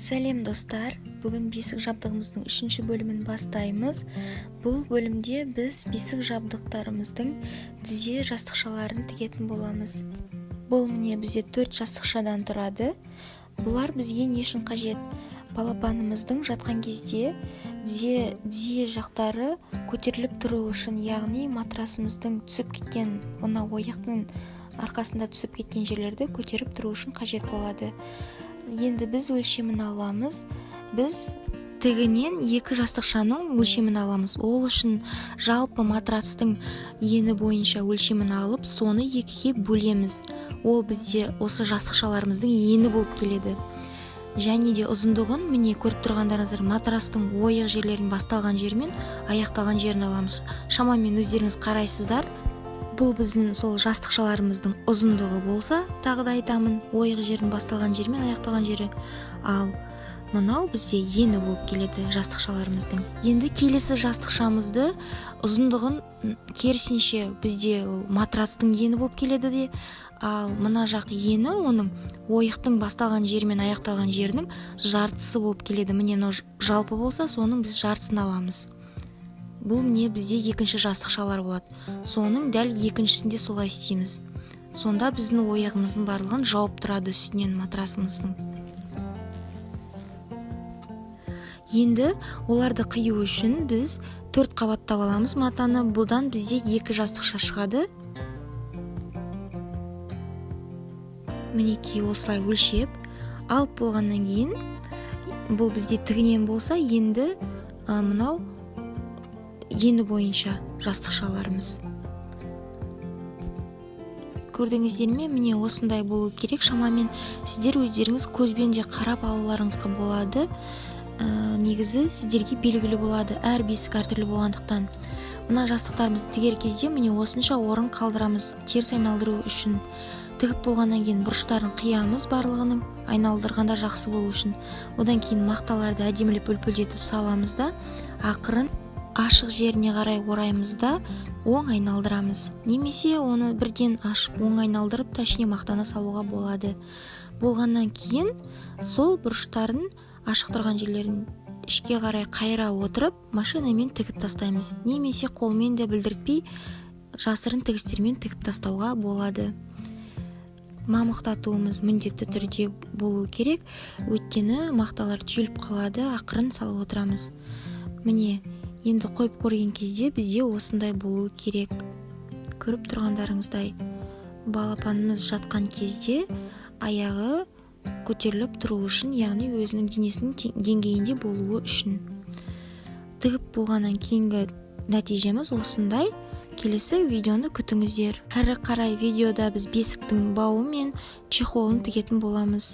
Сәлем, достар! Бүгін бесік жабдығымыздың үшінші бөлімін бастаймыз. Бұл бөлімде біз бесік жабдықтарымыздың тізе жастықшаларын тігетін боламыз. Бұл, міне, бізде төрт жастықшадан тұрады. Бұлар бізге не үшін қажет? Балапанымыздың жатқан кезде тізе жақтары көтеріліп тұруы үшін, яғни матрасымыздың түсіп кеткен, мына ойықтың арқасында түсіп кеткен жерлерді көтеріп тұру үшін қажет болады. Енді біз өлшемін аламыз. Біз тігінен екі жастықшаның өлшемін аламыз. Ол үшін жалпы матрастың ені бойынша өлшемін алып, соны екіге бөлеміз. Ол бізде осы жастықшаларымыздың ені болып келеді. Және де ұзындығын, міне, көріп тұрғандарыңыздар, матрастың ойық жерлерінің басталған жері мен аяқталған жерін аламыз. Шамамен өздеріңіз қарайсыздар. Бұл біздің сол жастықшаларымыздың ұзындығы болса, тағы да айтамын, ойық жердің басталған жері мен аяқталған жері. Ал мынау бізде ені болып келеді жастықшаларымыздың. Енді келесі жастықшамызды ұзындығын керісінше, бізде ол матрастың ені болып келеді де, ал мына жақ ені оның ойықтың басталған жері мен аяқталған жерінің жартысы болып келеді. Міне, мынау жалпы болса, соның біз жартысын аламыз. Бұл, міне, бізде екінші жастықшалар болады. Соның дәл екіншісінде солай істейміз. Сонда біздің ойығымыздың барлығын жауып тұрады үстінен матрасымыздың. Енді оларды қию үшін біз төрт қабаттап аламыз матаны. Бұдан бізде екі жастықша шығады. Мінекей, осылай өлшеп алып болғаннан кейін, бұл бізде тігінен болса, енді мынау ені бойынша жастықшаларымыз. Көрдіңіздер ме? Міне, осындай болу керек шамамен. Сіздер өздеріңіз көзбен де қарап алуларыңызға болады. Негізі сіздерге белгілі болады, әр бесік әртүрлі болғандықтан. Мына жастықтарымызды тігер кезде, міне, осынша орын қалдырамыз теріс айналдыру үшін. Тігіп болғаннан кейін бұрыштарын қиямыз барлығының, айналдырғанда жақсы болу үшін. Одан кейін мақталарды әдемілеп үлпілдетіп саламыз да, ақырын ашық жеріне қарай ораймыз да, оң айналдырамыз. Немесе оны бірден ашып, оң айналдырып та, ішіне мақтаны салуға болады. Болғаннан кейін сол бұрыштарын, ашық тұрған жерлерін ішке қарай қайыра отырып, машинамен тігіп тастаймыз. Немесе қолмен де білдіртпей, жасырын тігістермен тігіп тастауға болады. Мамықтатуымыз міндетті түрде болу керек, өйткені мақталар түйіліп қалады. Ақырын салып отырамыз. Міне, енді қойып көрген кезде бізде осындай болу керек. Көріп тұрғандарыңыздай, балапанымыз жатқан кезде аяғы көтеріліп тұру үшін, яғни өзінің денесінің деңгейінде болуы үшін. Тігіп болғаннан кейінгі нәтижеміз осындай. Келесі видеоны күтіңіздер. Әрі қарай видеода біз бесіктің бауы мен чехолын тігетін боламыз.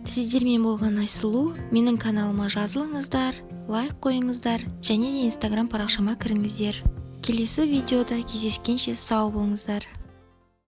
Сіздермен болған Айсұлу. Менің каналыма жазылыңыздар, лайк қойыңыздар және де Инстаграм парақшама кіріңіздер. Келесі видеода кездескенше сау болыңыздар.